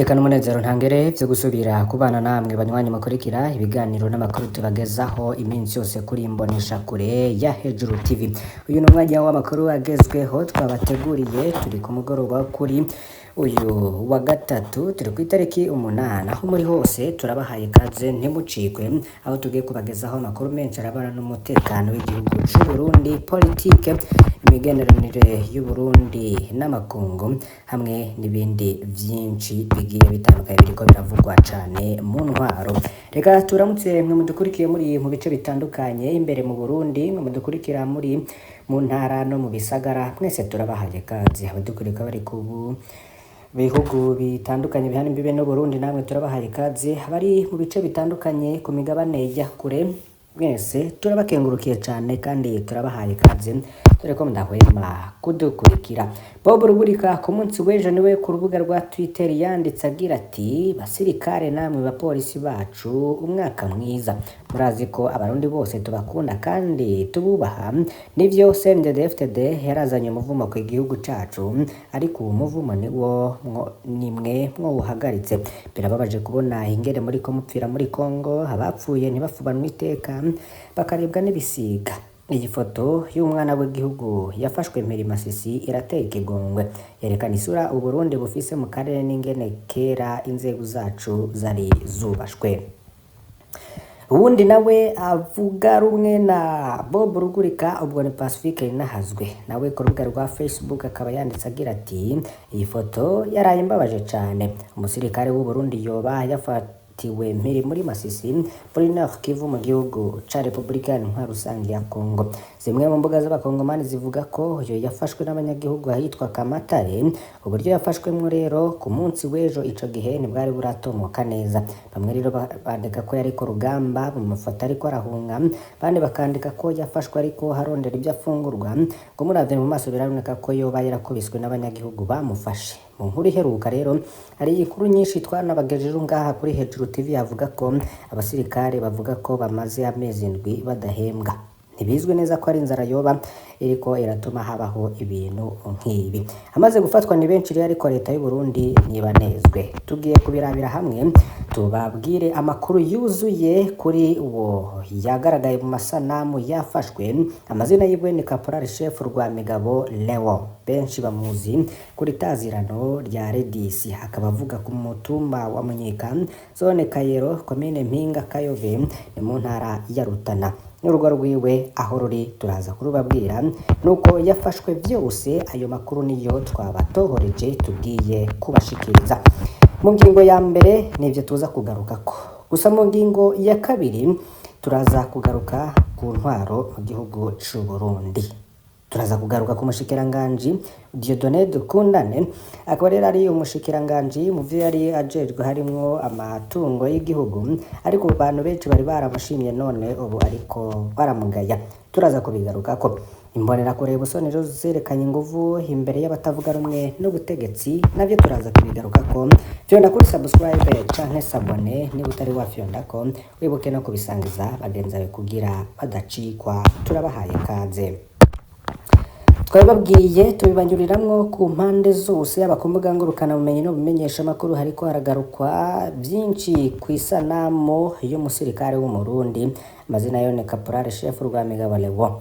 Niteka n'umunezero ntangere vyo gusubira kubana namwe banywanyi mukurikira ibiganiro n'amakuru tubagezaho iminsi yose kuri imbonesha kure ya Hejuru TV. Uyu ni umwanya w'amakuru agezweho twabateguriye. Turi ku mugoroba kuri uyu wa gatatu, turi ku itariki 8. Aho muri hose turabahaye ikaze, ntimucikwe aho tugiye kubagezaho amakuru menshi arabana n'umutekano w'igihugu c'u Burundi, politike, imigenderanire y'u Burundi n'amakungu, hamwe n'ibindi vyinshi bigiye bitandukanye biriko biravugwa cane mu ntwaro. Reka turamutse mwe mudukurikiye muri mu bice bitandukanye imbere mu Burundi, mwe mudukurikira muri mu ntara no mu bisagara, mwese turabahaye ikaze. Abadukurikira bari ku bihugu bitandukanye bihana imbibe n'u Burundi, namwe turabahaye ikaze. Abari mu bice bitandukanye ku migabane ya kure, mwese turabakengurukiye cane kandi turabahaye ikaze, dore ko mudahwema kudukurikira. Bob Rugurika ku munsi w'ejo niwe ku rubuga rwa Twitter yanditse agira ati: "Basirikare namwe bapolisi bacu, umwaka mwiza. Murazi ko Abarundi bose tubakunda kandi tububaha. Nivyo, CNDD-FDD yarazanye umuvumo ku gihugu cacu, ariko uwo muvumo niwo nimwe mwowuhagaritse. Birababaje kubona ingene muriko mupfira muri Kongo, abapfuye ntibafubanwe iteka, bakaribwa n'ibisiga. Iyi foto y'umwana w'igihugu yafashwe mpiri Masisi irateye ikigongwe, yerekana isura Uburundi bufise mu karere n'ingene kera inzego zacu zari zubashwe." Uwundi nawe avuga rumwe na Bob Rugurika, ubwo ni Pacifique Ninahazwe, nawe ku rubuga rwa Facebook akaba yanditse agira ati: "Iyi foto yaraye imbabaje cane. Umusirikare w'u Burundi yoba yafatiwe mpiri muri Masisi, muri Nord Kivu, mu gihugu ca Repubulika Iharanira Rusange ya Kongo. Zimwe mu mbuga z'Abakongomani zivuga ko uyo yafashwe n'abanyagihugu ahitwa Kamatare. Uburyo yafashwemwo rero ku munsi w'ejo, ico gihe ntibwari buratomoka neza. Bamwe rero bandika ko yari ku rugamba bamufata ariko arahunga, abandi bakandika ko yafashwe ariko harondera ibyo afungurwa. Ngo muravye mu maso biraboneka ko yoba yarakubiswe n'abanyagihugu bamufashe." Mu nkuru iheruka rero, hari inkuru nyinshi twanabagejeje ngaha kuri Hejuru TV, avuga ko abasirikare bavuga ko bamaze amezi 7 badahembwa. Ntibizwi neza ko ari inzara yoba iriko iratuma habaho ibintu nk'ibi. Amaze gufatwa ni benshi rero, ariko leta y'u Burundi ntibanezwe. Tugiye kubirabira hamwe, tubabwire amakuru yuzuye kuri uwo yagaragaye mu masanamu yafashwe. Amazina yiwe ni Caporal Chef Rwamigabo Leo, benshi bamuzi kuri tazirano rya Redisi, akaba avuga ku mutumba wa Munyika, zone Kayero, komine Mpinga Kayove, ni mu ntara ya Rutana. N'urugo rwiwe aho ruri turaza kurubabwira, nuko yafashwe vyose. Ayo makuru niyo twabatohoreje, tugiye kubashikiriza. Mu ngingo ya mbere nivyo tuza kugarukako gusa. Mu ngingo ya kabiri turaza kugaruka ku ntwaro mu gihugu c'u Burundi. Turaza kugaruka ku mushikiranganji Dieudonné Dukundane, akaba rero ari umushikiranganji mu vyo yari ajejwe harimwo amatungo y'igihugu, ariko abantu benshi bari baramushimye, none ubu ariko baramugaya. Turaza kubigarukako. Imbonerakure Busoni rero zerekanye inguvu imbere y'abatavuga rumwe n'ubutegetsi, navyo turaza kubigarukako. Fyonda kuri subscribe canke s'abonner niba utari wafyondako, wibuke no kubisangiza bagenzi bawe kugira badacikwa. Turabahaye kaze. Twabibabwiye, tubibanyuriramwo ku mpande zose, yaba ku mbuga ngurukanabumenyi no bumenyesha amakuru, hariko haragarukwa vyinshi ku isanamu y'umusirikare w'Umurundi, amazina yo ni Caporal Chef Rwamigabo Leon.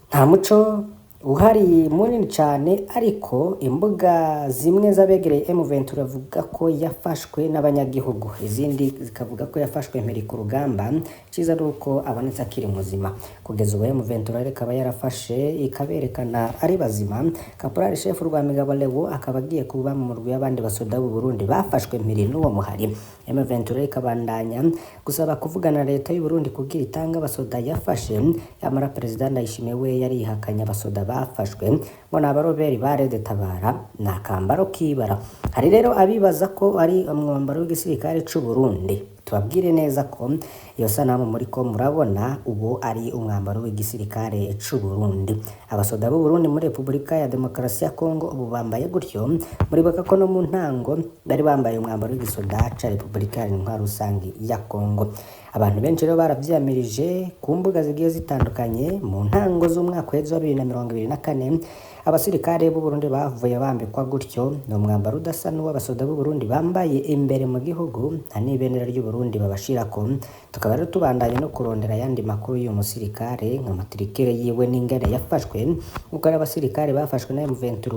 Nta muco uhari munini cane, ariko imbuga zimwe z'abegereye M23 bavuga ko yafashwe n'abanyagihugu, izindi zikavuga ko yafashwe mpiri ku rugamba. Ciza ari uko abonetse akiri muzima. Kugeza ubu M23 rero ikaba yarafashe ikaberekana ari bazima. Caporal Chef Rwamigabo Leon akaba agiye kuba mu murwi w'abandi basoda b'u Burundi bafashwe mpiri n'uwo muhari. M23 ikabandanya gusaba kuvugana na leta y'u Burundi kugira itange abasoda yafashe. Yamara Perezida Ndayishimiye we yarihakanye abasoda bafashwe, ngo ni abaroberi ba RED Tabara, ni akambaro k'ibara. Hari rero abibaza ko ari umwambaro w'igisirikare c'u Burundi. Tubabwire neza ko iyo sanamu muriko murabona ubu ari umwambaro w'igisirikare c'u Burundi. Abasoda b'u Burundi muri Repubulika ya Demokarasi ya Kongo ubu bambaye gutyo. Muribuka ko no mu ntango bari bambaye umwambaro w'igisoda ca Repubulika Iharanira Intwaro Rusangi ya Kongo. Abantu benshi rero baravyamirije ku mbuga zigiye zitandukanye. Mu ntango z'umwaka uheze wa 2024, abasirikare b'u Burundi bavuye bambikwa gutyo. Ni umwambaro udasa n'uw'abasoda b'u Burundi bambaye imbere mu gihugu, nta n'ibendera ry'u Burundi babashirako. Tukaba rero tubandanye no kurondera ayandi makuru y'uyu musirikare, nka matricule yiwe n'ingene yafashwe, nkuko ari abasirikare bafashwe na M23.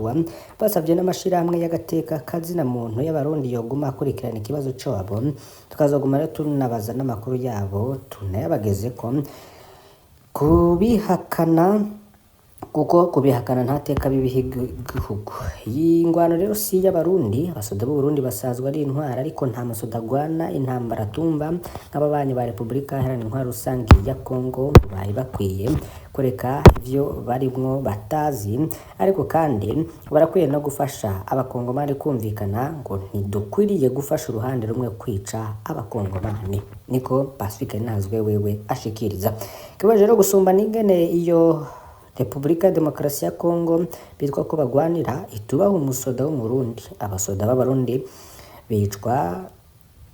Basavye n'amashirahamwe y'agateka kazina muntu y'Abarundi yoguma akurikirana ikibazo cabo. Tukazoguma rero tunabaza n'amakuru yabo, tunayabagezeko. Kubihakana, kuko kubihakana nta teka bibiha igihugu. Iyi ngwano rero si iy'Abarundi. Abasoda b'u Burundi basazwe ari intwari, ariko nta musoda agwana intambara atumva. Nk'ababanyi ba Repubulika Iharanira Intwaro Rusangi ya Kongo bari bakwiye kureka ivyo barimwo batazi, ariko kandi barakwiye no gufasha Abakongomani kumvikana ngo ntidukwiriye gufasha uruhande rumwe kwica Abakongomani. Niko Pacifique Ntazwe wewe ashikiriza. Ikibazo rero gusumba n'ingene iyo Repubulika ya Demokarasi ya Kongo bitwa ko bagwanira itubaha umusoda w'Umurundi. Abasoda b'Abarundi bicwa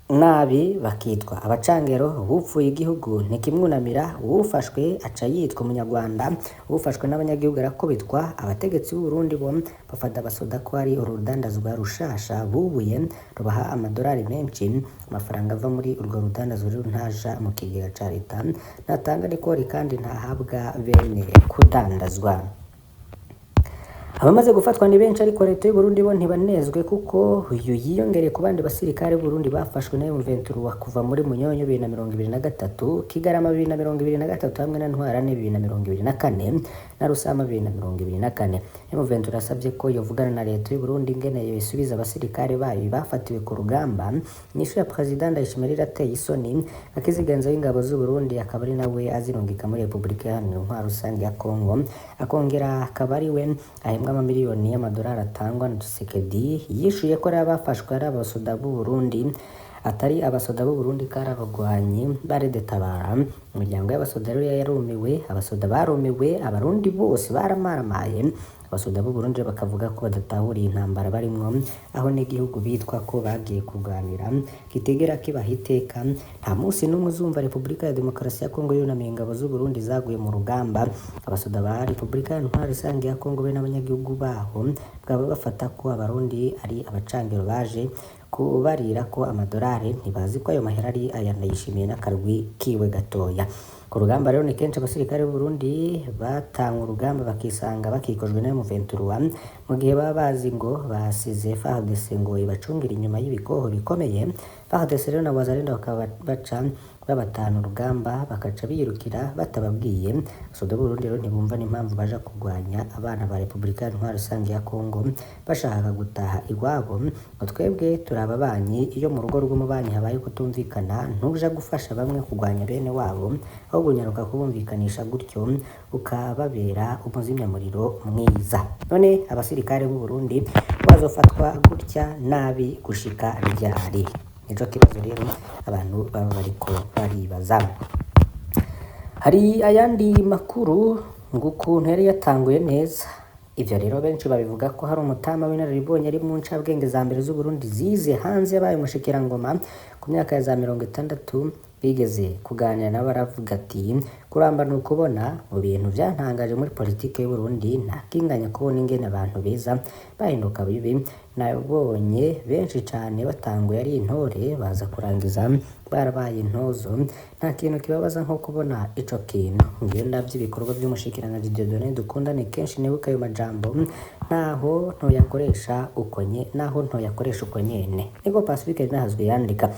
nabi bakitwa abacangero. Upfuye igihugu ntikimwunamira, uwufashwe aca yitwa Umunyarwanda, uwufashwe n'abanyagihugu arakubitwa. Abategetsi b'u Burundi bo bafata abasoda ko ari urudandazwa rushasha bubuye rubaha amadolari menshi. Amafaranga ava muri urwo rudandazwa rero ntaja mu kigega ca leta, ntatanga n'ikori kandi ntahabwa bene kudandazwa. Abamaze gufatwa ni benshi, ariko leta y'u Burundi bo ntibanezwe, kuko uyu yiyongereye ku bandi basirikare b'u Burundi bafashwe na M23 kuva muri Munyonyo 2023, Kigarama 2023, hamwe na Ntwarante 2024 na Rusama 2024. M23 yasabye ko yovugana na leta y'u Burundi ingene yoisubiza abasirikare bayo bafatiwe ku rugamba. Inyishu ya President Ndayishimiye irateye isoni. Akizigenza w'ingabo z'u Burundi, akaba ari nawe azirungika muri Repubulika Iharanira Intwaro Rusange ya Kongo, akongera akaba ari we ahembwa amamiliyoni y'amadolari atangwa na Tshisekedi, yishuye ko ari abafashwe ari abasoda b'u Burundi, atari abasoda b'u Burundi, ko ari abagwanyi baredetabara. Imiryango y'abasoda rero yarumiwe, abasoda barumiwe, Abarundi bose baramaramaye. Abasoda b'u Burundi bakavuga ko badatahuriye intambara barimwo, aho n'igihugu bitwa ko bagiye kurwanira kitigera kibaha iteka. Nta munsi n'umwe uzumva Repubulika ya Demokarasi ya Kongo yunamiye ingabo z'u Burundi zaguye mu rugamba. Abasoda ba Repubulika Intwaro Rusange ya Kongo be n'abanyagihugu baho bwaba bafata ko Abarundi ari abacangero baje kubarira ko amadolari. Ntibazi ko ayo mahera ari aya Ndayishimiye n'akarwi kiwe gatoya. Ku rugamba rero ni kenshi abasirikare b'u Burundi batanga urugamba bakisanga bakikojwe na M23, mu gihe baba bazi ngo basize FARDC ngo ibacungire inyuma y'ibikoho bikomeye. FARDC rero na Wazalendo bakaba baca babatana urugamba, bakaca biyirukira batababwiye. Abasoda b'u Burundi rero ntibumva n'impamvu baja kurwanya abana ba Repubulika Intwaro Rusange ya Kongo bashaka gutaha iwabo, ngo twebwe turi ababanyi. Iyo mu rugo rw'umubanyi habaye kutumvikana, ntuja gufasha bamwe kurwanya bene wabo, ahubwo unyaruka kubumvikanisha, gutyo ukababera umuzimyamuriro mwiza. None abasirikare b'u Burundi bazofatwa gutya nabi gushika ryari? Nico kibazo rero abantu baba bariko baribaza. Hari ayandi makuru ngo ukuntu yari yatanguye neza. Ivyo rero benshi babivuga ko hari umutama w'inararibonye ari mu ncabwenge za mbere z'u Burundi zize hanze, yabaye umushikirangoma ku myaka ya za 60. Bigeze kuganira nabo, aravuga ati: "Kuramba ni ukubona. Mu bintu vyantangaje muri politike y'u Burundi, nta kinganya kubona ingene abantu beza bahinduka bibi. Nabonye benshi cane batanguye ari intore, baza kurangiza barabaye intozo. Nta kintu kibabaza nko kubona ico kintu. Ngiyo ndavye ibikorwa vy'umushikiranganji Dieudonné Dukundane, kenshi nibuka ayo majambo, naho ntoyakoresha uko nye, naho ntoyakoresha uko nyene." Niko Pacifique Nahazwe yandika.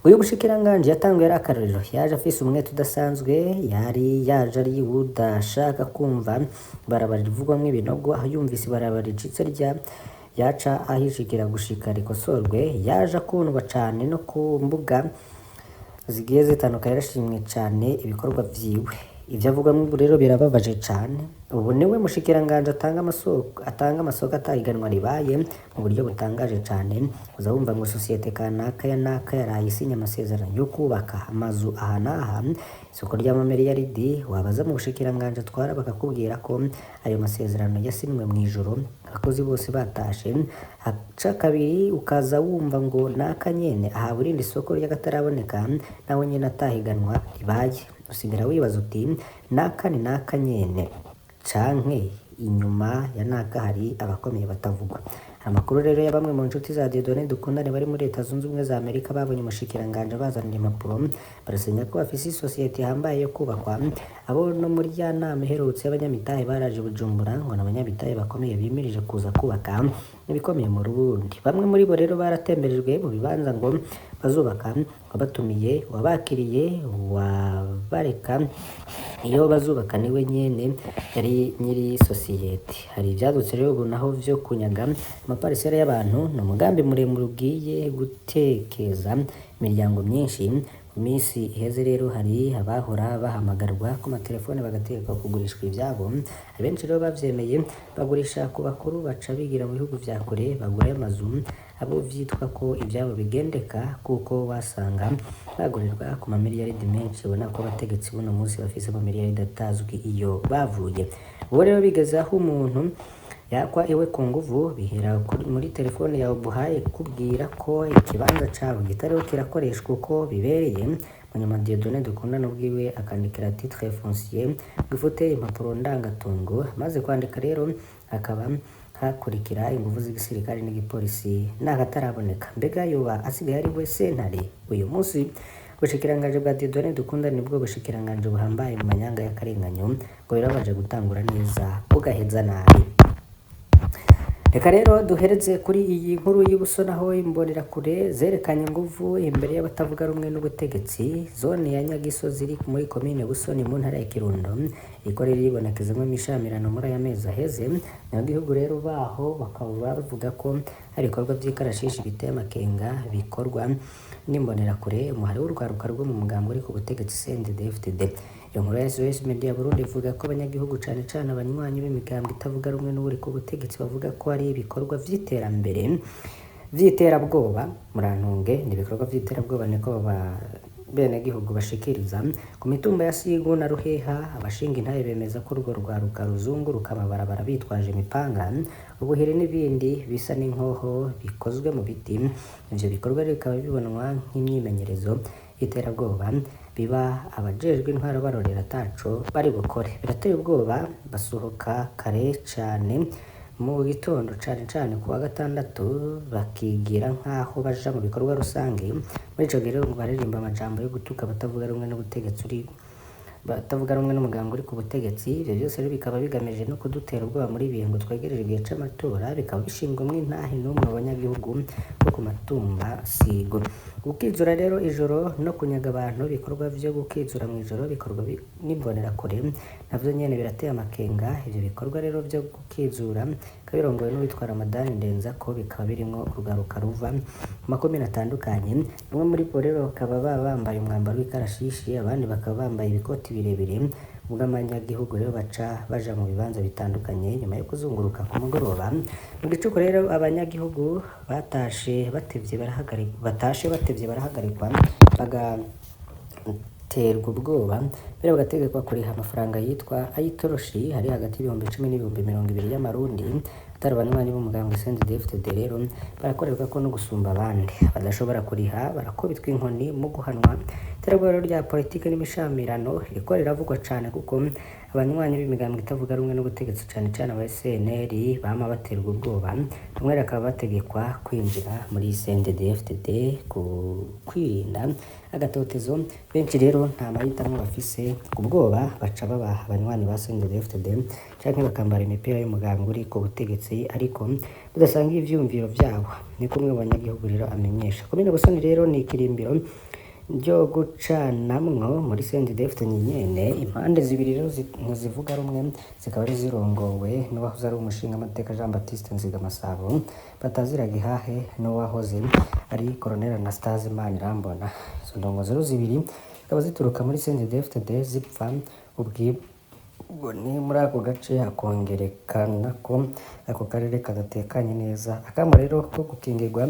Uyu mushikiranganji yatanguye ari akarorero. Yaje afise umwete udasanzwe, yari yaje ari udashaka kumva ibarabara rivugwamwo ibinogo. Aho yumvise ibarabara ricitse rya yaca ahishikira gushika rikosorwe. Yaje akundwa cane no ku mbuga zigiye zitandukanye, yarashimwe cane ibikorwa vyiwe. Ivyo avugwamwo ubu rero birababaje cane. Ubu niwe mushikiranganje atanga amasoko atahiganwa ribaye mu buryo butangaje cane. Uza wumva ngo sosiyete kanaka ya naka yaraye isinya amasezerano yo kubaka amazu aha n'aha, isoko ry'amamiliyaridi. Wabaza mu bushikiranganje atwara bakakubwira ko ayo masezerano yasinwe mw'ijoro abakozi bose batashe. Haca kabiri ukaza wumva ngo naka nyene ahawe irindi soko ry'akataraboneka, nawe nyene atahiganwa ribaye. Usigara wibaza uti naka ni naka nyene canke inyuma ya naka hari abakomeye batavugwa. Amakuru rero ya bamwe mu nshuti za Dieudonné Dukundane bari muri Leta Zunze Ubumwe za Amerika babonye umushikiranganje bazanira impapuro barasinya ko bafise isosiyete ihambaye yo kubakwa. Abo no muri ya nama iherutse y'abanyamitahe baraje Bujumbura, ngo ni abanyamitahe bakomeye bimirije kuza kubaka ibikomeye mu Burundi. Bamwe muri bo rero baratemberejwe mu bibanza ngo bazubaka, wabatumiye, wabakiriye, wabareka iyo bazubaka niwe nyene yari nyiri sosiyete. Hari ivyadutse rero ubu naho vyo kunyaga amaparisera y'abantu, ni umugambi muremure ugiye gutekeza imiryango myinshi. Mu minsi iheze rero hari abahora bahamagarwa ku matelefone bagategekwa kugurishwa ivyabo. Abenshi rero bavyemeye bagurisha ku bakuru, baca bigira mu bihugu vya kure bagurayo amazu. Abo vyitwa ko ivyabo bigendeka kuko wasanga bagurirwa ku mamiliyaridi menshi. Ubona ko abategetsi buno munsi bafise amamiliyaridi atazwi iyo bavuye. Ubu rero bigeze aho umuntu yakwa iwe ku nguvu, bihera muri telefone yawe buhaye kukubwira ko ikibanza cawe kitariho kirakoreshwa uko bibereye. Munyuma Dieudonné Dukundane ubwiwe akandikira titre foncier ngo ifute impapuro ndangatongo. Amaze kwandika rero hakaba hakurikira inguvu z'igisirikare n'igipolisi n'akataraboneka. Mbega yoba asigaye ari we sentare uyu munsi? Ubushikiranganji bwa Dieudonné Dukundane nibwo bushikiranganji buhambaye mu manyanga y'akarenganyo, ngo birababaje gutangura neza ugaheza nabi. Reka rero duhereze kuri iyi nkuru y'Ibusoni, aho imbonerakure zerekanye inguvu imbere y'abatavuga rumwe n'ubutegetsi. Zone ya Nyagisozi iri muri komine Busoni mu ntara ya Kirundo iriko rero iribonekezamwo imishamirano muri aya mezi aheze. Abanyagihugu rero baho bakaba bavuga ko hari ibikorwa vy'ikarashishi biteye amakenga bikorwa n'imbonerakure, umuhari w'urwaruka rwo mu mugambi uri ku butegetsi CNDD-FDD. Iyo nkuru ya SOS Media Burundi ivuga ko abanyagihugu, cane cane abanywanyi b'imigambwe itavuga rumwe n'uri ku butegetsi, bavuga ko ari ibikorwa vy'iterambere vy'iterabwoba. Murantunge, ni ibikorwa vy'iterabwoba, niko benegihugu bashikiriza. Ku mitumba ya Sigu na Ruheha, abashinga intahe bemeza ko urwo rwaruka ruzunguruka amabarabara bitwaje imipanga, ubuhiri n'ibindi bisa n'inkoho bikozwe mu biti. Ivyo bikorwa rero bikaba bibonwa nk'imyimenyerezo y'iterabwoba biba abajejwe intwaro barorera ataco bari bukore. Birateye ubwoba, basohoka kare cane mu gitondo, cane cane ku wa gatandatu, bakigira nk'aho baja mu bikorwa rusange. Muri ico gihe rero ngo baririmba amajambo yo gutuka abatavuga rumwe n'ubutegetsi uri batavuga rumwe n'umugambwe uri ku butegetsi. Ivyo vyose rero bikaba bigamije no kudutera ubwoba muri ibihe ngo twegereje igihe c'amatora, bikaba bishingwamwo intahe n'umwe mu banyagihugu bo ku matumba Sigo. Gukizura rero ijoro no kunyaga abantu, ibikorwa vyo gukizura mw'ijoro bikorwa n'imbonerakure navyo nyene birateye amakenga. Ivyo bikorwa rero vyo gukizura bikaba birongowe n'uwitwa Ramadani Ndenzako, bikaba birimwo urwaruka ruva mu makomine atandukanye. Bamwe muri bo rero bakaba baba bambaye umwambaro w'ikarashishi, abandi bakaba bambaye ibikoti birebire. Ubwo abanyagihugu rero baca baja mu bibanza bitandukanye nyuma yo kuzunguruka ku mugoroba. Mu gicuku rero abanyagihugu batashe batevye barahagarikwa, batashe batevye barahagarikwa, bagaterwa ubwoba, mbere bagategekwa kuriha amafaranga yitwa ay'itoroshi hari hagati y'ibihumbi 10 n'ibihumbi 20 y'amarundi. Atari abanywanyi b'umugambwe CNDD-FDD rero barakorerwa ko no gusumba abandi. Badashobora kuriha barakubitwa inkoni mu guhanwa. Iterabwoba rero rya politike n'imishamirano ririko riravugwa cane, kuko abanywanyi b'imigambwe itavuga rumwe n'ubutegetsi, cane cane aba SNL, bama baterwa ubwoba, bamwe bakaba bategekwa kwinjira muri CNDD-FDD ku kwirinda agatotezo. Benshi rero nta mahitamwo bafise, ku bwoba baca baba abanywanyi ba CNDD-FDD canke bakambara imipira y'umugambwe uri ku butegetsi ariko badasanga ivyiyumviro vyabo, niko umwe mu banyagihugu rero amenyesha. Komine Busoni rero ni ikirimbiro ryo gucanamwo muri CNDD-FDD nyene. Impande zibiri rero ntizivuga rumwe, zikaba ari zirongowe n'uwahoze ari umushingamateka Jean Baptiste Nzigamasabo batazira Gihahe n'uwahoze ari Colonel Anastase Manirambona. Izo ndongozi rero zibiri zikaba zituruka muri CNDD-FDD zipfa Ubwibone muri ako gace, hakongerekana ko ako karere kadatekanye neza. Akamo rero ko gukingirwa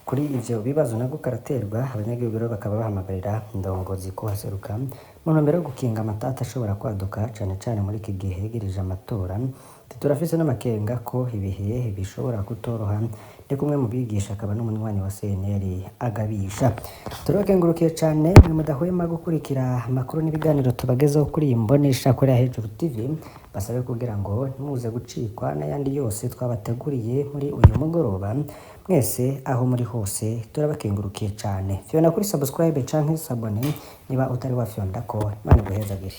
kuri ivyo bibazo nako karaterwa. Abanyagihugu rero bakaba bahamagarira indongozi kuhaseruka mu ntumbero yo gukinga amatati ashobora kwaduka, cane cane muri iki gihe hegereje amatora. Ati, "Turafise n'amakenga ko ibihe bishobora kutoroha," ni kumwe mu bigisha akaba n'umunywanyi wa CNL agabisha. Turabakengurukiye cane mwe mudahwema gukurikira amakuru n'ibiganiro tubagezaho kuri iyi mbonesha kuri Hejuru TV. Basabe kugira ngo ntimuze gucikwa n'ayandi yose twabateguriye muri uyu mugoroba. Mwese aho muri hose turabakengurukiye cane. Fyonda kuri subscribe canke s'abonner niba utari wafyondako. Imana iguhezagire.